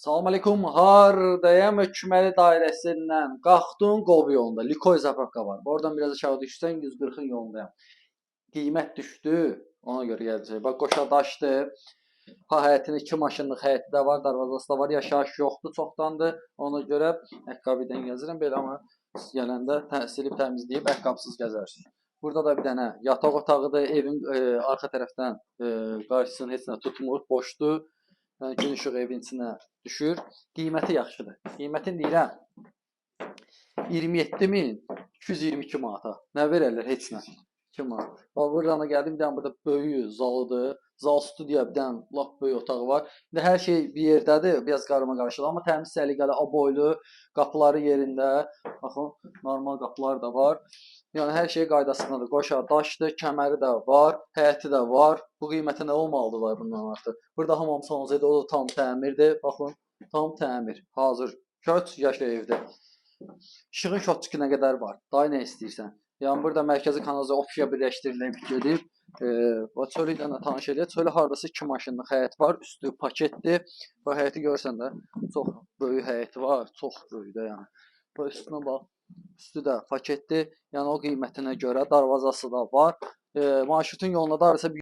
Salam aleykum. Hardayam? Hökməli dairəsindən qalxdın Qobu yolunda. Likoy zapravka var. Oradan biraz aşağı düşsən 140-ın yolundayam. Qiymət düşdü. Ona görə gələcək. Bax qoşa daşdır. Ha həyətinin 2 maşınlıq həyəti də var, darvazası da var. Yaşayış yoxdur, çoxdandır. Ona görə ayaqqabı ilə gəzirəm belə, amma siz gələndə silib təmizləyib ayaqqabısız gəzərsiniz. Burada da bir dənə yataq otağıdır. Evin arxa tərəfdən qarşısını heç nə tutmur, boşdur. Yəni gün işığı evin içinə düşür. Qiyməti yaxşıdır. Qiymətini deyirəm 27.222 manata. Nə verərlər heç nə? 2 manat. Bax buradan da gəldim, bir dənə burada böyük zalıdır. Zal studiya bir dənə lap böyük otağı var. İndi hər şey bir yerdədir, biraz qarma-qarışıq, amma təmiz, səliqəli, aboylu, qapıları yerində. Baxın, normal qapılar da var. Yəni hər şey qaydasındadır. Qoşa daşdır, kəməri də var, həyəti də var. Bu qiymətə nə olmalıdır bundan artıq? Burada hamam sanuzedir, o da tam təmirdir. Baxın, tam təmir. Hazır. Köç, yaşa evdə. İşığın şotçuku nə qədər var? Daha nə istəyirsən? Yəni burada mərkəzi kanalizasiya ofisiya birləşdirilib gedib. O çölü ilə də tanış eləyək. Çölü hardasa 2 maşınlıq həyət var, üstü paketdir. Bu həyəti görsən də çox böyük həyəti var, çox böyük də yəni. Bu üstünə bax, üstü də paketdir. Yəni o qiymətinə görə darvazası da var. Marşrutun yolunda da hardasa bir